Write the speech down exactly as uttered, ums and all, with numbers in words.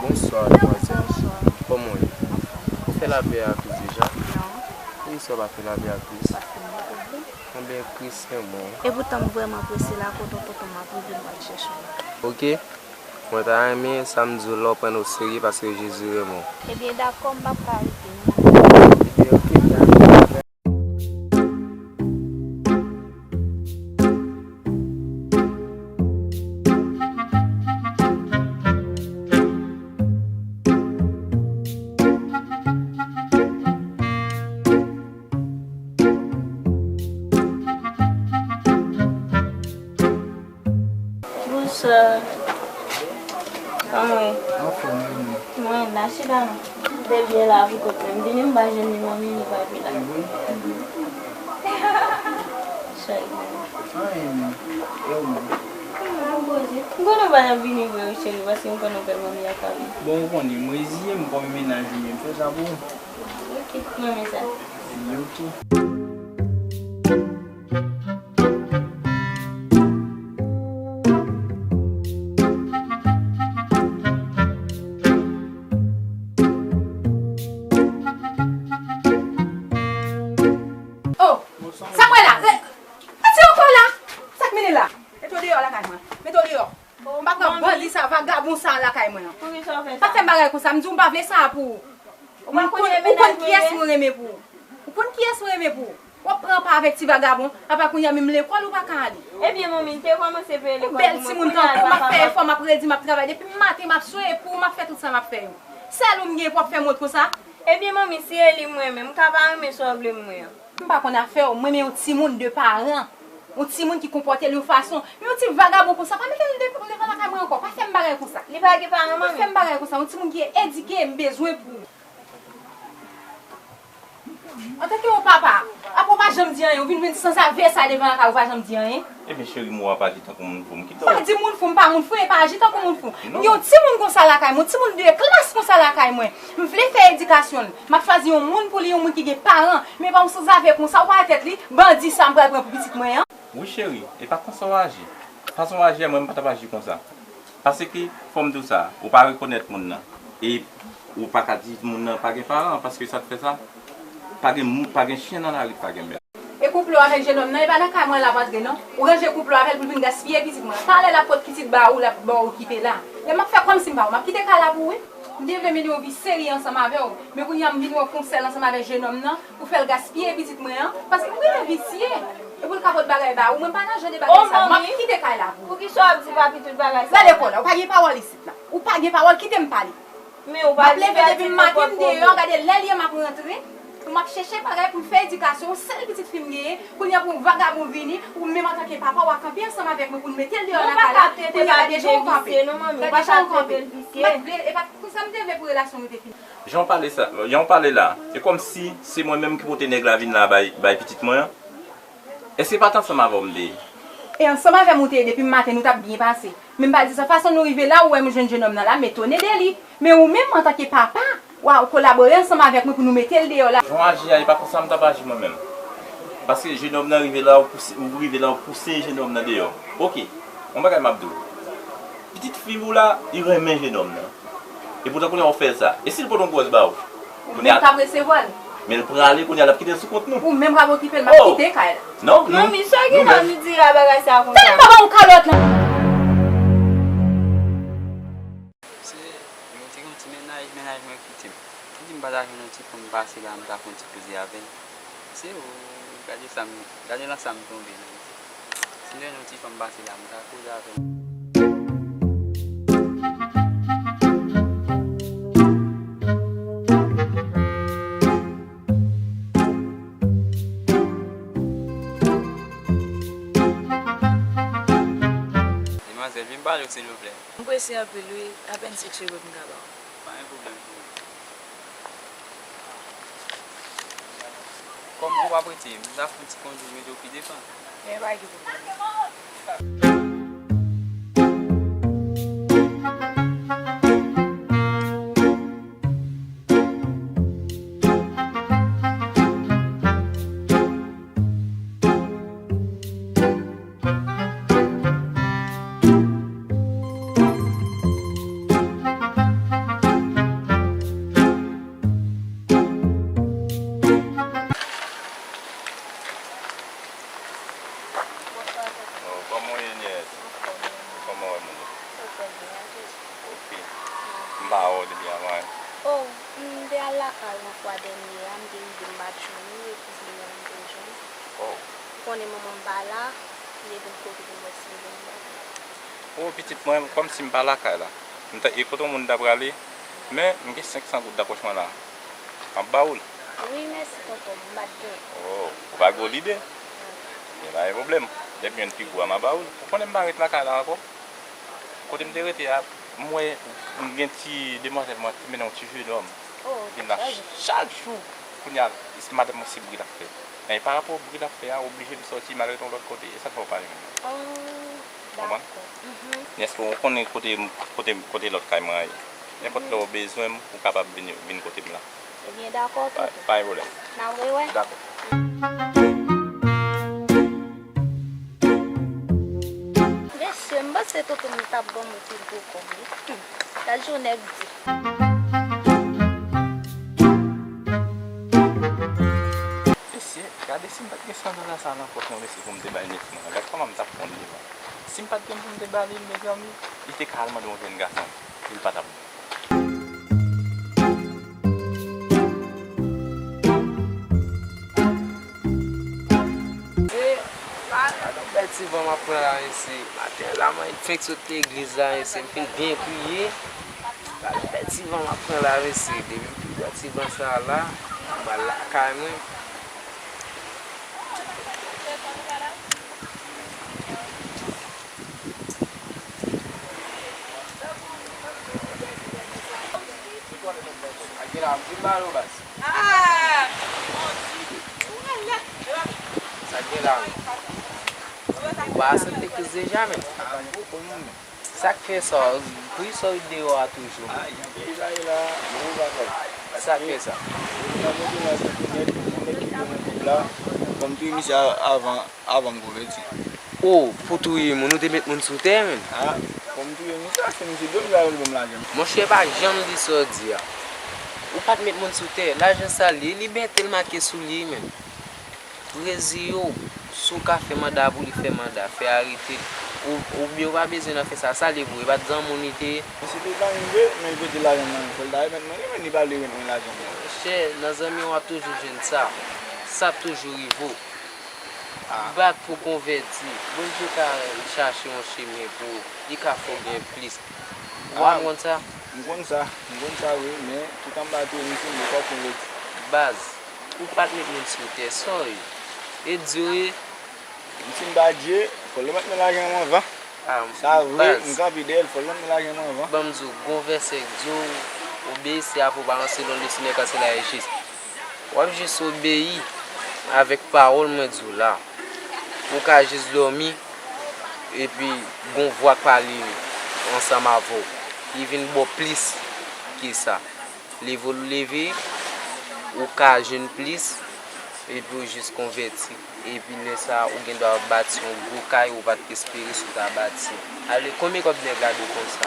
Bonswa, demwazèl. Bonswa. Kòman w ye? Anfòm. Ou fè lapè a Kris deja? Non. Poukisa w pa fè lapè a Kris? Paske m gen pwoblèm. Anben, Kris renmen w. Epoutan, m vrèman prese la, kote w tonton m ap rive, m pral chèche w la. Oke. Mwen ta renmen sa m di w la w pran l oserye paske Jezi renmen w. Ebyen, dakò, m p ap ka rete, non. Ebyen, oke, dakò. Bonswa. Kòman w ye? Anfòm, e ou menm? Mwen la, chita non. Te byen la pou kont mwen. M vini m pa jwenn li, manmi, li pa vin la. Li vre? Chay. Anyen menm. E ou menm? M konnen w pa t ap vini vre wi, cheri, paske m konnen w pè manmi a ka vin. Bon, ou konnen, m reziye m kòm mennaj ou, men m fè sa pou ou. Ok, m renmen sa. Ebyen, ok. Oh, sa m wè la? Re-, retire kò w la. Sa k mennen la? Mete w deyò lakay mwen. Mete w deyò. M pa pran bandi sa, vagabon sa lakay mwen an. Poukisa w fè sa? Pa fè m bagay konsa. M di w m pa vle sa pou ou. Ou pa konn kiyès mwen renmen pou ou. Ou konn kiyès mwen renmen pou ou. W ap pran pa avèk ti vagabon, apa kounye a menm lekòl ou pa ka ale. Ebyen, manmi, m te kòmanse peye lekòl pou mwen, kounye a li pa kapab. Ou bèl timoun tankou m, m ap peye fò, m ap redi, m ap travay. Depi maten, m ap swe pou ou, m ap fè tout sa m ap fè yo. Sèl ou m gen pou w ap fè m wont konsa? Ebyen, manmi, si e li m renmen, m ka pa renmen sa w vle m renmen an. M pa konn afè w, mwen, men yon timoun de paran. Yon timoun ki konpòte l yon fason. Men yon ti vagabon konsa, pa mete l de-, devan lakay mwen ankò. Pa fè m bagay konsa. Li pa gen paran, manmi? Pa fè m bagay konsa. Yon timoun ki edike, m bezwen pou ou. Antanke yon papa, apa w pa janm di anyen, ou vin, vin sanzave sa devan lakay, ou pa janm di anyen. Ebyen, cheri, m wè w ap aji tankou moun fou, m kite w. Pa di moun fou, m pa moun fou, e pa aji tankou moun fou. Non. M gen yon timoun konsa lakay mwen, yon timoun de klas konsa lakay mwen. M vle fè edikasyon l. M ap chwazi yon moun pou li, yon moun ki gen paran. Men pa yon sanzave konsa, ou pa wè tèt li, bandi sa m pral pran pou pitit mwen an. Wi, cheri, e pa konsa w aji. Fason w aji a, mwen, m pa t ap aji konsa. Paske, fò m di w sa, ou pa rekonèt moun nan. E ou pa ka di moun nan pa gen paran, paske sa k fè sa, pa gen mou-, pa gen chen nan lari ki pa gen mèt. E koup ou avèk jenòm nan, e pa nan kay mwen l ap antre non. Ou ranje koup ou avè l pou l vin gaspiye pitit mwen. Talè l ap pot pitit ba ou, l ap ba w okipe la. Lè m ap fè kòmsi m pa wè w, m ap kite kay la pou ou wi. M te vle mennen yon vi serye ansanm avè w, men kounye a m vin wè w fè yon sèl ansanm avèk jenòm nan pou fè l gaspiye pitit mwen an, paske m renmen visye. E pou l ka pot bagay ba ou, mwen m pa nan jan de bagay sa yo. M ap kite kay la pou ou. Poukisa w ap di papi tout bagay sa yo? Gade kò la, ou pa gen pawòl isit la. Ou pa gen pawòl, kite m pale. Men ou pa di sa ti konpòt pwoblèm. M ap leve depi maten, m deyò, gade lè l ye m ap rantre. M ap chèche bagay pou m fè edikasyon, yon sèl pitit fi m genyen, kounye a pou yon vagabon vini, ou menm antanke papa, w a kanpe ansanm avèk mwen pou n mete l deyò nan kay la, kounye a gade jan w kanpe. Gade jan w kanpe. M ap vle, e pa konsa m te vle pou relasyon nou te fini. Jan w pale sa, jan w pale la, e kòmsi se mwen menm ki pote nèg la vin la bay, bay pitit mwen an. Èske pa t ansanm avè w m te ye? E ansanm avè m ou te ye depi maten, nou t ap byen pase. Men m pa di sa, fason nou rive la, ou wè m jwenn jenòm nan la, m etone de li. Men ou menm, antanke papa, w a kolabore ansanm avèk mwen pou nou mete l deyò la. Jan w aji a, e pa konsa m t ap aji mwen menm. Paske jenòm nan rive la, ou pouse, ou rive la, ou pouse jenòm nan deyò. Oke, yon bagay m ap di w. Pitit fi w la, li renmen jenòm nan. Epoutan kounye a w fè l sa. E si l pote yon gwòs ba w? Ou menm k ap resevwa l. Men l prale kounye a, l ap kite l sou kont nou. Ou menm k ap okipe l, m ap kite kay la. Non, nou, manmi, sa gen la nou di la bagay sa konsa. Tande m pa ba w kalòt la. Se, mwen te gen yon ti mennaj, mennaj mwen kite m. Li di m pa ta jwenn yon ti fanm pase la, m ta fè yon ti koze avè l. Se ou, gade sa m, gade nan sa m tonbe la. Si m jwenn yon ti fanm pase la, m ta koze avè l. Demwazèl, vin pale w, silvouplè. M prese anpil wi, apèn senk segonn m ka ba w. Pa gen pwoblèm, cheri. Kòm ou p ap rete, m ta fè yon ti kondwi, mete w pi devan. Men pa gen pwoblèm. M pa wè w depi avan. Oh, m te al lakay ou yon fwa dènye a, m te rive m pa t jwenn ou, e kouzin mwen m te jwenn. Oh. Ou konnen manman m pa la, m te vin kote pou m wè si m jwenn ou. Oh, pitit mwen, kòmsi m pa lakay la. M ta, e kote yon moun ta prale, men m gen senk san goud nan pòch mwen la. M ap ba ou l. Wi, mèsi, tonton, m pa t gen. Oh, ou pa gen yon lide? Gen pa gen pwoblèm. Depi m jwenn pi gwo a, m a ba ou l. Ou konnen m pa ret lakay la ankò. Kote m te rete a, m wè m gen ti demwazèl mwen ki mennen yon ti jenòm. Oh, vin la chak jou. Kounye a, madanm mwen se bri l ap fè. Men parapò bri l ap fè a, oblije m sòti, m al rete yon lòt kote, e sa k fè w pa jwenn mwen. Oh, dakò. Konprann? Mhm. Men èske w konnen kote, kote, kote lòt kay mwen an ye? Nenpòt lè w bezwen m, ou kapab vin, vin kote m la. Ebyen, dakò, tonton. Pa gen pwoblèm. N a rewè. Dakò. Mesye, m panse tonton m t ap ban m yon pil gwo kòb, wi. Hmm. Gad jan nèg di. Mesye, gade si m pa t gen san dola sa nan pòch mwen, mesye, pou m te bay nèg mwen. Gad kòman m t ap konn li, man. Si m pa t gen pou m te ba li l, mezanmi, li te ka al mande yon jèn gason. Li pa t ap bon. Se, gade yon bèl ti van m ap pran la, mesye. Maten la, mwen fenk sot legliz la, mesye. M fin byen priye. Gade yon bèl ti van m ap pran la, mesye. Depi m fin pran ti van sa la, m al lakay mwen. Sa k gen la menm? Ou pa santi kriz deja menm? Sa k fè sa? Poukisa w ret deyò a toujou? Sa k fè sa? Fò m touye misye avan, avan m konvèti. O, pou touye moun, ou te met moun sou tè menm? A, fò m touye misye, se misye dwe m gade l ban m lajan. Monchè, pa janm di sa w di a. Ou pa t met moun sou tè. Lajan sa l ye, libète l make sou li menm. Reziye w. Si w ka fè manda pou li, fè manda, fè arete l. Ou, oubyen ou pa bezwen nan fè sa. Sa l ye pou ou? E pa t granmoun li te ye? Misye te zanmi m vre, men li prete lajan nan men m. Fò l ta remèt mwen li, men li pa vle remèt mwen lajan m nan men l. Monchè, nan zanmi w ap toujou jwenn sa. Sa ap toujou rive w. Bat pou konvèti. Bondye ka chache yon chemen pou ou. Li ka fè w gen plis. Ou pa konn sa? M konn sa. M konn sa vre, men tout anba tou, misye m fòk konvèti. Baz, ou pa t met moun sou tè, sa w ye? E di w ye? M si m pa Dye, fò l remèt mwen lajan m anvan. Sa vre, m kanpe dèyè l, fò l remèt mwen lajan m anvan. Ban m di w, gon vèsè k di w, obéissez à vos parents selon le Seigneur car cela est juste. W ap jis obeyi avèk pawòl mwen di w la. Ou ka jis dòmi, epi gon vwa k pale ansanm avè w. Li vin ba w plis ke sa. Leve w leve, ou ka jwenn plis, epi w jis konvèti. Epi lè sa a, ou gen dwa bati yon gwo kay ou pa t espere si w ta bati. Ale, konbyen kòb nèg la dwe konsa?